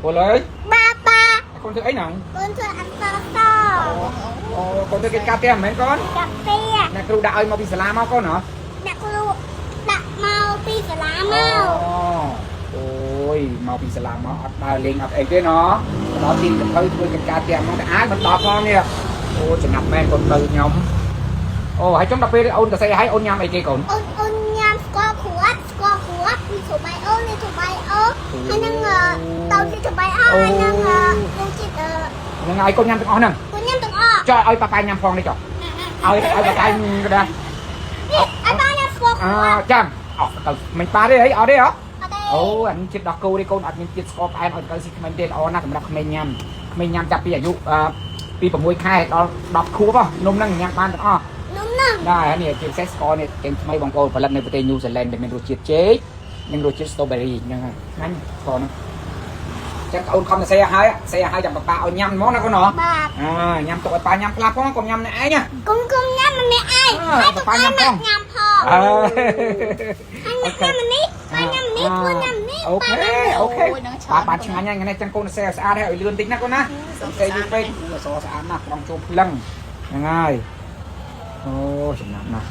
ពលអើយ បាប៉ា កូនធ្វើអីហ្នឹង កូនធ្វើអក្សរស អូកូនធ្វើកិច្ចការផ្ទះមិនមែនកូន កាផ្ទះ អ្នកគ្រូដាក់ឲ្យមកពីសាលាមកកូនហ៎ អ្នកគ្រូដាក់មកពីសាលាមក អូយមកពីសាលាមកអត់ដើរលេងអត់អីទេណដល់ទីទៅធ្វើកិច្ចការផ្ទះមកតែអាយមិនដល់ផងនេះអូចំណាប់មែនកូនទៅខ្ញុំអូហើយចុងដល់ពេលអូនទៅស្អីឲ្យអូនញ៉ាំអីគេកូន អូនអូនញ៉ាំស្ករគ្រាប់ស្ករគ្រាប់ពីធបាយអូនេះធបាយអូហើយនឹងតៅពីធបាយអូហើយនឹងនឹងជាតិ ហ្នឹងហើយកូនញ៉ាំទាំងអស់ហ្នឹង កូនញ៉ាំទាំងអស់ ចុះឲ្យប៉ាប៉ាញ៉ាំផងនេះចុះឲ្យឲ្យប៉ាប៉ាក៏ដែរ នេះឲ្យប៉ាញ៉ាំស្ករគ្ អើ រាប់ ចាំអស់ទៅមិនប៉ាទេអីអត់ទេហ៎ អត់ទេ អូអានេះជាតិដោះគោទេកូនអត់មានជាតិស្ករផ្អែមឲ្យទៅស៊ីក្មេងទេល្អណាស់សម្រាប់ក្មេងញ៉ាំក្មេងញ៉ាំចាប់ពីអាយុពី6ខែដល់10ខួបនំហ្នឹងញ៉ាំបានទាំងអស់ នំហ្នឹង ដែរនេះជាពិសេសស្ករនេះចេញថ្មីបងប្អូនផលិតនៅប្រទេសញូហ្សេឡង់ដែលមានរសជាតិចេកនិងរសជាតិ strawberry ហ្នឹងហើយឆ្ងាញ់ស្ករហ្នឹងចឹងអូនខំទៅសេឲ្យហើយសេឲ្យចាំប៉ាប៉ាឲ្យញ៉ាំហ្មងណាកូនហ៎ បាទ អាញ៉ាំទុកឲ្យប៉ាញ៉ាំខ្លះផងកុំញ៉ាំអ្នកឯងណា គុំគុំញ៉ាំម្នាក់ឯងហើយ ប៉ាញ៉ាំផង ញ៉ាំផង អើ ហើយញ៉ាំម្នេះប៉ាញ៉ាំនេះគួរញ៉ាំនេះ អូខេ ប៉ាញ៉ាំនេះ អូខេ អូយហ្នឹងច្រើន ប៉ាបានឆ្ងាញ់ហើយថ្ងៃនេះចឹងកូនសេឲ្យស្អាតហើយឲ្យលឿនតិចណាកូនណាសេយូរពេកអសស្អាតណាស់ត្រង់ចូលភ្លឹងហ្នឹងហើយអូចំណាប់ណាស់